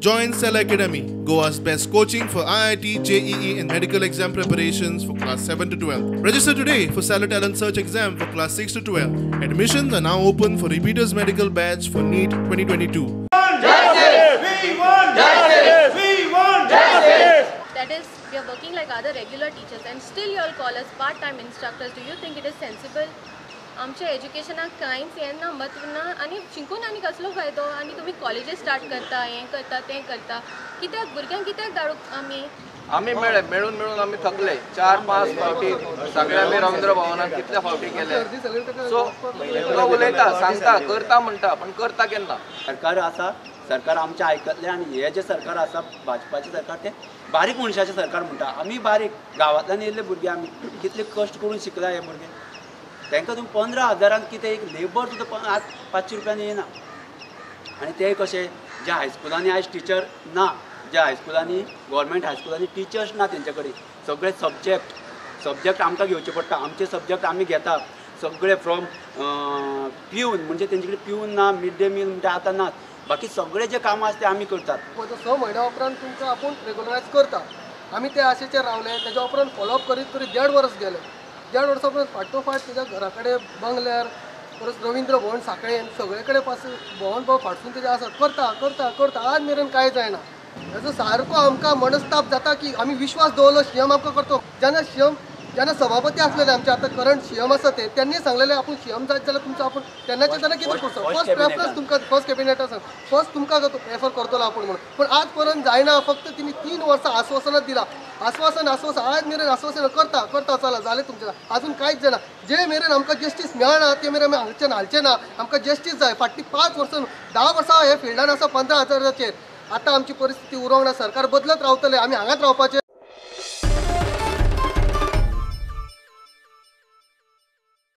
Join Cell Academy, Goa's best coaching for IIT, JEE and medical exam preparations for class 7 to 12. Register today for Cellar Talent Search exam for class 6 to 12. Admissions are now open for Repeaters Medical Batch for NEET 2022. Justice! We want justice! We want justice! That is, we are working like other regular teachers and still you all call us part-time instructors. Do you think it is sensible? आमच्या एज्युकेशनाक कांयच हें ना, म्हत्व ना आनी शिकून आनी कसलो फायदो? आनी तुमी कॉलेजीस स्टार्ट करता, हें करता, तें करता, कित्याक भुरग्यांक कित्याक धाडूंक आमी? आमी मेळ्ळे, मेळून मेळून आमी थकले. 4-5 फावटी सगळे आमी रवींद्र भवनात कितले फावटी गेले. सो तो उलयता, सांगता, करता म्हणटा, पण करता केन्ना? सरकार आसा, सरकार आमचें आयकतलें आनी हें जें सरकार आसा भाजपाचें सरकार तें बारीक मनशाचें सरकार म्हणटा. आमी बारीक गांवांतल्यान येयल्ले भुरगे, आमी कितले कश्ट करून शिकला हे भुरगे, तांकां तुमी 15,000 कितें एक लेबर सुद्दां आज 500 रुपयान येना. आनी ते कशें ज्या हायस्कुलांनी आयज टिचर ना, ज्या हायस्कुलांनी गव्हर्मेंट हायस्कुलांनी टिचर्स ना, तेंचे कडेन सगळे सब्जेक्ट आमकां घेवचे पडटा. आमचे सब्जेक्ट आमी घेता सगळे फ्रॉम प्यून, म्हणजे तेंचे कडेन प्यून ना, मिड डे मील म्हणटा आतां ना, बाकी सगळे जे कामां आसा ते आमी करतात. 6 म्हयन्या उपरांत तुमकां आपूण रेगुलरायज करता, आमी ते आशेचेर रावले. तेज्या उपरांत फॉलोअप करीत करीत 1.5 वर्स गेले. 1.5 वर्सां उपरांत फाटोफाट तेज्या घरा कडेन बंगल्यार, परत रवींद्र भवन सांखळेन सगळे कडेन पास भोंवन भोंवन फाटसून तेजें आसा, करता करता करता आज मेरेन कांय जायना. हेजो सारको आमकां मनस्ताप जाता की आमी विश्वास दवरलो सीएम आमकां करतो. जेन्ना सीएम जेन्ना सभापती आसलेले आमचे आतां करंट सीएम आसा ते, तेन्ना सांगलेले आपूण सीएम जायत जाल्यार तुमचो आपूण तेन्नाचें जाल्यार कितें करचो, फर्स्ट प्रेफरन्स तुमकां, फर्स्ट कॅबिनेट आसा फर्स्ट तुमकां प्रेफर करतलो आपूण म्हणून. पूण आज पर्यंत जायना. फक्त तिणी 3 वर्सां आस्वासनां दिलां, आस्वासन आस्वासन आज मेरेन आस्वासन करता करता चला जालें तुमचें, आजून कांयच जायना. जे मेरेन आमकां जस्टीस मेळना ते मेरेन आमी हांगच्यान हालचें ना. आमकां जस्टीस जाय. फाटलीं 5 वर्सां 10 वर्सां हे फिल्डान आसा 15,000चेर. आतां आमची परिस्थिती उरोंक ना. सरकार बदलत रावतलें, आमी हांगाच रावपाचें.